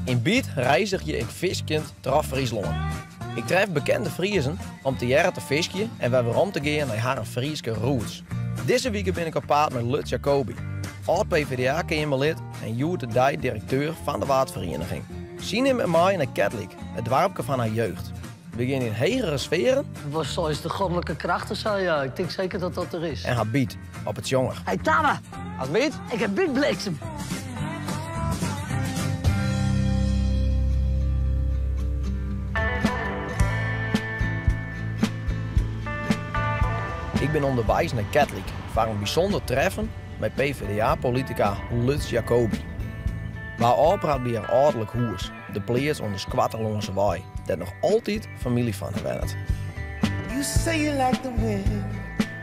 Yn Byt reizgje ik fiskjend troch Fryslân. Ik tref bekende Friezen om tegearre te fiskjen en wer werom te gean nei harren Fryske roots. Dizze wike bin ik op paad mei Lutz Jacobi, âld-PVDA-keamerlid en hjoed-de-dei direkteur fan de Waadferieniging. Sy nimt my mei nei Ketlik, it doarpke fan har jeugd. We gean yn hegere sfearen. Wat is de goddelijke kracht of zo? Ja, ik denk zeker dat dat er is. En ha byt op 'e Tsjonger. Hey Tamme! Hast byt? Ik ha byt bliksem. Ik bin ûnderweis nei Ketlik foar in bysûnder treffen mei PvdA-politika Lutz Jacobi. We ha ôfpraat by har âlderlik hûs, de pleats oan de Skoatterlânsewei, dêr't noch altyd famylje fan har wennet. You say you like the wind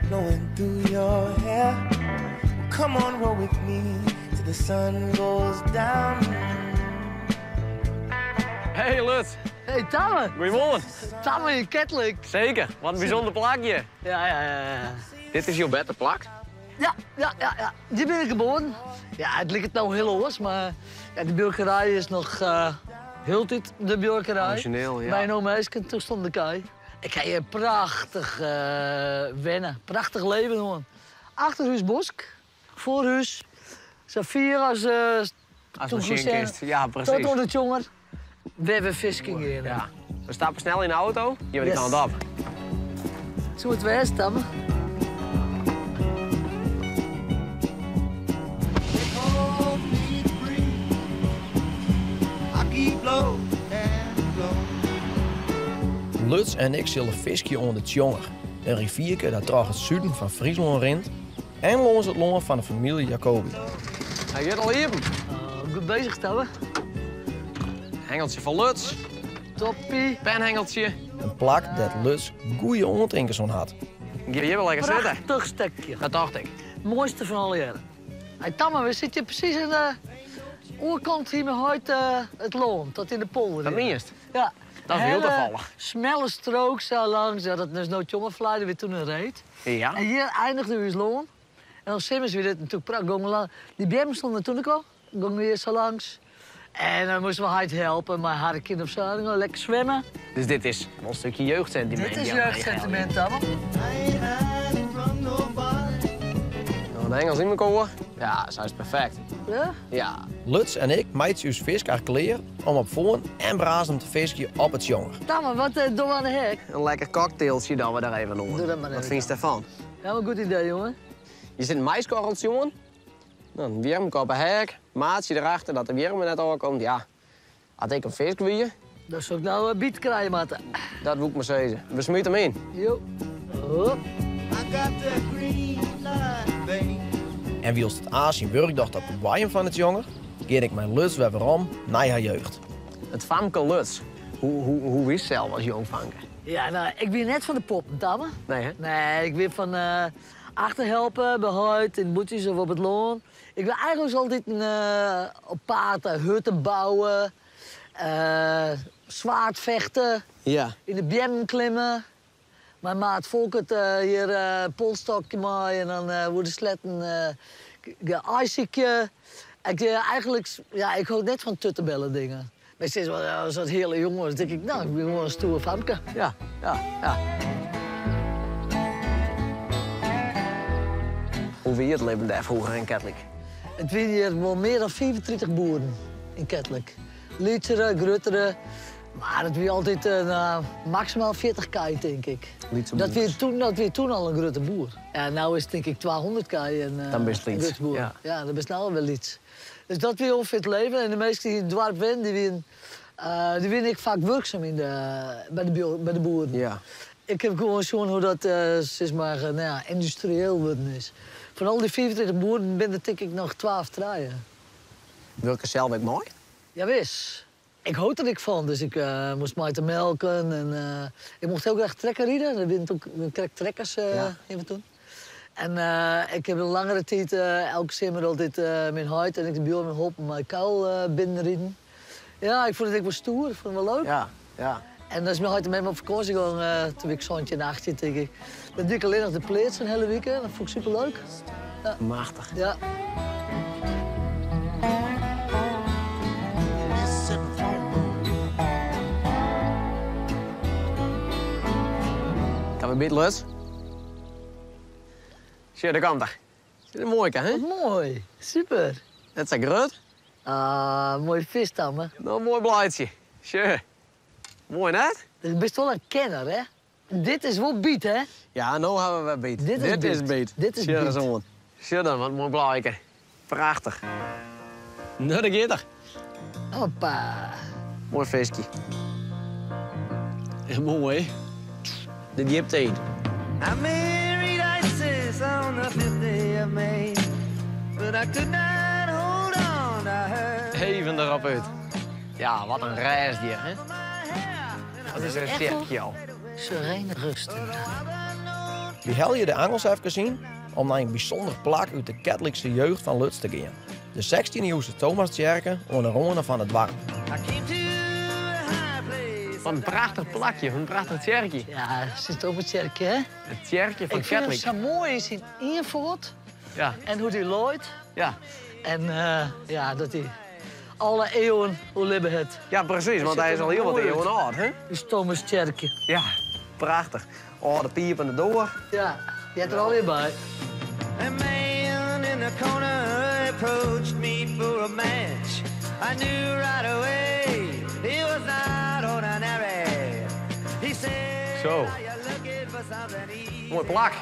blowing through your hair. Well, come on, roll with me till the sun goes down. Hey Lutz. Hey Tamme. Goeiemoarn. Tamme yn Ketlik. Seker, wat in bysûnder plakje. Ja, ja, ja, ja. Dit is jo berteplak? Ja, ja, ja, ja. Hjir bin ik geboren. Ja, it liket no hiel oars, mar ja, de buorkerij is noch hieltyd de buorkerij. Orizjineel, ja. By no minsken, toen stonden de kij. Ik ha hjir prachtich wenne, prachtich leven hân. Achter hús bosk, foar hús sa fier as As men sjen kinst, ja presys. Tot oan de Tsjonger, wêr we fisken geane. Ja. We stappe snel yn de auto, hjir dy kant op. Soe it wêze, Tamme? Lutz en ik sille fiskje oan de Tsjonger, in rivierke dat troch it suden fan Fryslân rint En lâns it lân fan de famylje Jacobi. Hy giet al iepen. Goed bezich, Tamme. Hengeltsje fan Lutz. Toppie. Penhengeltsje. In plak dêr't Lutz goeie oantinkens oan hat. Gean hjir wol lekker sitte. Prachtich stekje. Dat tocht ik. Moaiste fan allegearre. Hey Tamme, we sitte hjir presys oan de oarkant hie myn heit it lân, tot yn de polder. Dat mienst? Ja. Dat is hiel tafallich. Smelle strook sa langs, ja, dat is no Tjongerflei, dat wie toen in reed. Ja. En hjir einigde ús lân. En dan simmers wie dit natuerlik prachtich. Gongen we dy beammen stonden toen ek al. Gongen we hjir sa langs. En dan moasten we heit helpen mei harkjen of sa. Dan lekker swimme. Dus dit is wol in stikje jeugdsentiment. Dit is jeugdsentiment, Tamme. No, de hengels yn mekoar. Ja, sa is it perfekt. Ja? Ja. Lutz en ik meitsje ús fiskar klear om op foarn en brazem te fiskjen op 'e Tsjonger. Tamme, wat dogge we oan de hek? In lekker cocktailtsje dogge we der even oan. Doe dat mar even. Wat fynst dêrfan? Ja, in goed idee, jonge. Hjir sit in maiskorreltsje oan. Dan in wjirmke op 'e hek, maatsje derachter dat de wjirmen net ôfkomt. Ja, as ik in fisk wie. Dan soe ik no byt krije moatte. Dat woe ik mar sizze. We smite him yn. Jo. Hop. En wylst it aas syn wurk docht op de boaiem fan 'e Tsjonger, gean ik mei Lutz wer werom nei har jeugd. It famke Lutz. Hoe, hoe, hoe wiest sels as jong fanke? Ja, no, ik wie net fan de poppen, Tamme. Nee, hè? Nee, ik wie fan achterhelpen by heit yn de bûtsjes of op it lân. Ik wie eigenlik altyd op paad hutten bouwe, zwaardvechten, Ja. yn de beammen klimme. Mei maat Folkert hjir polsstokje mei en dan oer de sletten aaisykje. Ik, eigenlik, ja, ik hâld net fan tuttebelle dingen. Mar se sizze wol, ja, sa'n hiele jonge. Dan tink ik, no, ik bin gewoan in stoer famke. Ja, ja, ja. Hoe wie it libben dêr froeger yn Ketlik? It wie hjir wol mear dan 35 boeren yn Ketlik. Lytsere, gruttere, mar it wie altyd maksimaal 40 kij, tink ik. Lytse Dat wie boer. toen, dat wie toen al in grutte boer. En no is it tink ik 200 kij in, Dan bist in lyts, grutte boer. ja. Ja, dan bist no wer lyts. Dus dat wie ûngefear it leven. En de minsken dy't yn it doarp wennen, dy wienen, dy wienen ek faak wurksum yn de, by de, by de boeren. Ja. Ik haw gewoan sjoen hoe't dat sis mar, no ja, yndustrieel wurden is. Fan al dy 35 boeren binne der tink ik noch twa of trije. Wurke sels ek mei? Jawis. Ik hold der ek fan, dus ik moast mei te melken en ik mocht hiel graach trekker ride. Der wienen toen krekt trekkers even toen. En ik haw in langere tiid elke simmer altyd myn heit en ek de buorman holpen mei kuil binnenriden. Ja, ik fûn it ek wol stoer, ik fûn it wol leuk. Ja, ja. En dan is myn heit en mem op fakânsje gong, toen wie ik 17, 18 tink ik. Dan die ik allinnich de pleats in hiele wike, dat fûn ik superleuk. Ja. Machtich. Ja. we byt Lutz. Sjoch, dêr komt er. Is in moaike, hè? Wat moai. Super. Net sa grut. Ah, moai fisk, Tamme. No, in moai bleitsje. Sjoch. Moai, net? Do bist wol in kenner, hè? Dit is wol byt, hè? Ja, no hawwe we wer byt. Dit is Dit is byt. byt. Dit is Sjoch ris byt. oan. Sjoch dan, wat in moai bleike. Prachtich. No, dêr giet er. Hoppa. Moai fiskje. Moai. De djipte yn. I married Isis on the fifth day of May, but I could not hold on to her. Even derop út. Ja, wat in rêst hjir, hè? Dat is in tsjerkje al. Serene rust. Wy helje de angels efkes yn om nei in bysûnder plak út de Ketlikse jeugd fan Lutz te gean. De sechstjinde-iuwse Thomastsjerke oan de râne fan it doarp. I came to a high place. Wat in prachtich plakje, wat in prachtich tsjerkje. Ja, Sint Thomastsjerke, hè? It tsjerkje fan Ik fyn him Ketlik. sa moai yn syn ienfâld. Ja. En hoe't hy leit. Ja. En ja, dat hy alle eeuwen oerlibbe hat. Ja, presys, want hy is al hiel wat eeuwen âld, hè? Us Thomastsjerke. Ja, prachtich. Alde piip oan de doar. Ja, heart der allegear by. A man in the corner approached me for a match. I knew right away he was not ordinary. He said, Zo. Are you looking for something easy? Moai plak.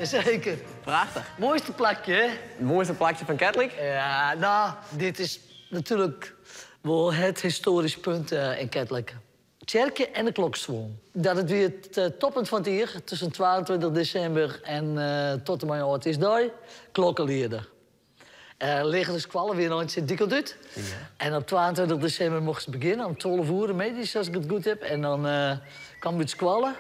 Zeker. Prachtich. Mooiste plakje, hè? Het mooiste plakje fan Ketlik? Ja, nou, dit is natuerlik wol it histoarysk punt yn Ketlik. Tsjerke en de klokstuolle. Dat it wie it toppunt fan it jier, tusken 22 desimber en tot en mei âldjiersdei, klokkeliede. Legere skoalle wie noch Sint Dyk út. En op 22 desimber mochten se begjinne, om 12 oere middeis, as ik it goed ha. En dan kamen we út skoalle.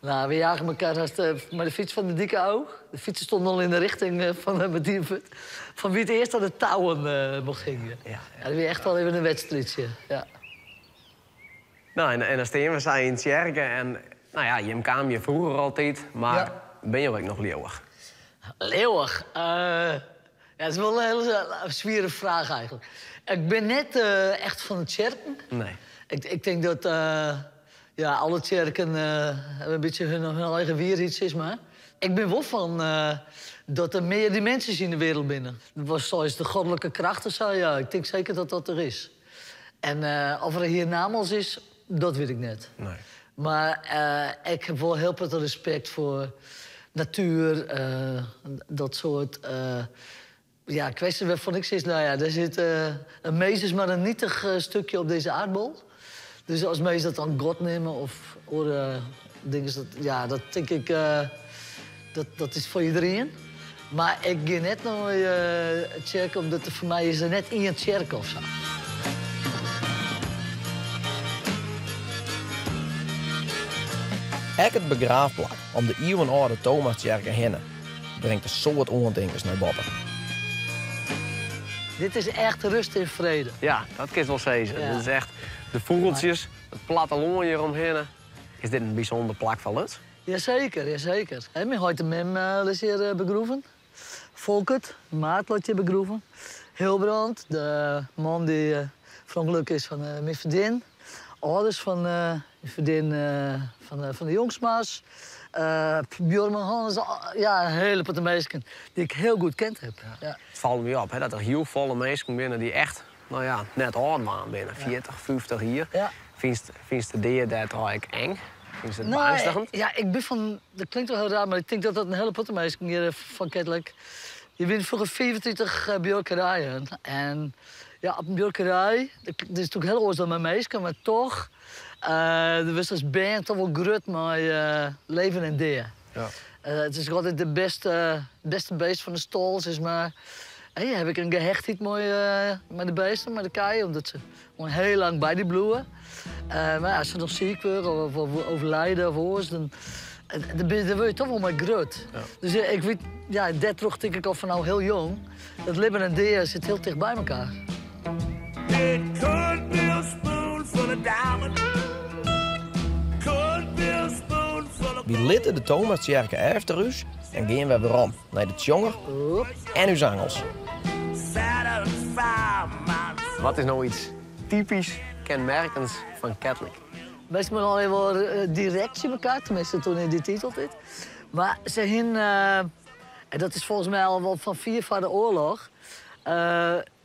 Nou, we jagen elkoar hast mei de fyts fan de dyk ôf. De fytsen stonden al yn de rjochting fan de Bedienfut. Fan wa't earst oan de touwen mocht hingje. Ja. Ja, dat wie echt al even in wedstriidsje. Ja. Nou, en dan steane we sa yn tsjerke en, nou ja, jim kamen hjir froeger altyd, mar Ja. binne jo ek noch leauwich? Leauwich? Ja, dat is wol in hiele swiere fraach eigentlik. Ik bin net echt fan de tsjerken. Nee. Ik tink dat ja, alle tsjerken hawwe in bytsje hun eigen wierheid, sis mar. Ik bin wol fan dat der mear diminsjes yn de wereld binne. Dat was zoals de goddelijke kracht of zo, ja. Ik tink seker dat dat der is. En of der hiernamaals is, dat wit ik net. Nee. Mar ik ha wol hiel protte respekt foar natuer, dat soart, ja, kwestjes wêrfan ik sis, nou ja, dêr sit in mins is mar in nietich stikje op dizze aardbol. Dus as minsken dat dan God neame of oare dingen, dat, ja, dat tink ik, dat is foar iderien. Mar ik gean net nei tsjerke, omdat der foar my is der net ien tsjerke of sa. Ek it begraafplak om de iuwenâlde Thomastsjerke hinne bringt in soad oantinkens nei boppe. Dit is echt rust en frede. Ja, dat kinst wol sizze. Ja. Dit is echt de fûgeltsjes, it plattelân hjir omhinne. Is dit in bysûnder plak foar Lutz? Jazeker, jazeker. Hè, myn heit en mem lizze hjir begroeven. Folkert, maat leit hjir begroeven. Hilbrand, de man dy't ferûngelokke is fan myn freondin. Alders fan myn freondin fan de Jongsma's. Buorman Hannes, ja, in hiele protte minsken dy't ik hiel goed kend ha. Ja. It falt my op, hè, dat der hiel folle minsken binne dy't echt, nou ja, net âld waard binne. Ja. 40, 50 jier. Ja. Fynst de dea dêrtroch ek eng? Fynst it Nou, beëangstigjend? ja, ik bin fan, dat klinkt wol hiel raar, mar ik tink dat dat in hiele protte minsken hjir fan Ketlik. Je wiene froeger 35 buorkerijen. En ja, op in buorkerij, dat is natuerlik hiel oars dan mei minsken, mar toch, do wurdst as bern toch wol grut mei leven en dea. Ja. It is altyd de bêste beest fan de stâl, sis mar. Hè, ha ik in gehechtheid mei de beesten, mei de kij, omdat se al hiel lang by dy bliuwe. Mar ja, as se noch siik wurde of overlijden of oars, dan wurd je toch wol mei grut. Ja. Dus ik wit, ja, dêrtroch tink ik al fan no hiel jong, dat libben en dea sit hiel ticht by elkoar. It could be a spoonful of diamonds. Could be a spoonful of Wy litte de Thomastsjerke efter ús en gean wer werom nei de Tsjonger Hop. en ús angels. Satisfy my Wat is no yts typysk kenmerkends fan Ketlik? Minsken binne allegear wol direkt tsjin elkoar, tenminste toen yn dy tiid altyd. Mar se hiene, en dat is folgens my al wol fan fier foar de oarloch,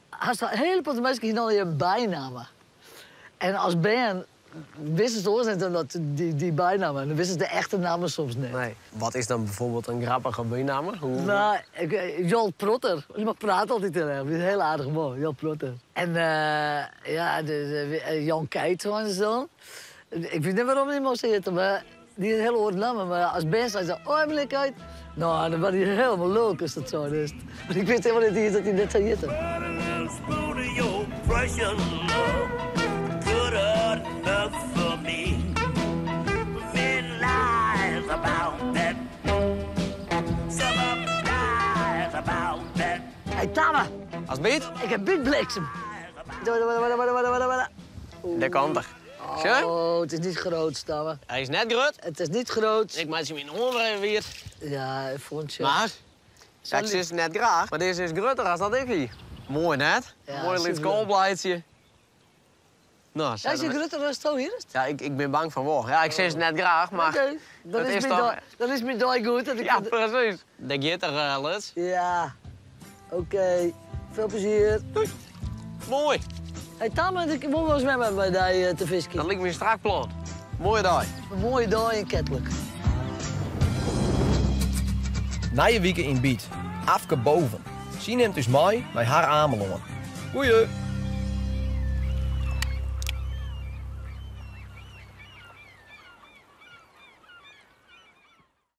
hast in hiele protte minsken hiene allegear in bynamme. En as bern wisten se oars net dan dat dy bynamme. En dan wisten se de echte namme soms net. Nee. Wat is dan bijvoorbeeld in grappige bynamme? Hoe... Nou, ik, Jolt Protter. Die praat altyd heel erg. Die is een heel aardige man, Jolt Protter. En ja, de, Jan Kijt was dan. Ik weet niet waarom die moest zitten, maar die heeft een hele oare naam. Maar als bern zei ze, oh, meneer Kijt. Nou, dan was hij helemaal leuk als dat zo is. Maar ik wist helemaal niet dat hij net zou zitten. Spoon of your precious love, good enough for me. Men lies about that. Some of 'em lies about that. Hey, Tamme, Als beet? ik heb bietbliksem. Daar komt er. Zo? Oh, het is niet groot, Tamme. Hij is net groot. Het is niet groot. Ik maak hem in de oren even weer. Ja, ik vond je. Maar, kijk, ze is net graag, maar deze is groter dan dat ik hier. Mooi net. Ja, Mooi lid superleuk. koolblaadje. Nou, Ja, zet is je hem- groter dan zo hier? is het? Ja, ik ben bang van wel. Ja, ik zeg het net graag, maar... Oké, dan het is, is mijn toch- dag- dan is mijn dag goed. Dat ik Ja, precies. De gitter, Lutz. Ja, oké. Veel plezier. Mooi. Hey Tamme, ik wil wel eens met mij bij die te visken. Dat lijkt me een strak plan. Mooie dag. Een mooie dag in Kettelijk. Nije wike yn Byt. Afke Boven. Sy nimt ús mei nei har Amelân. Goeie!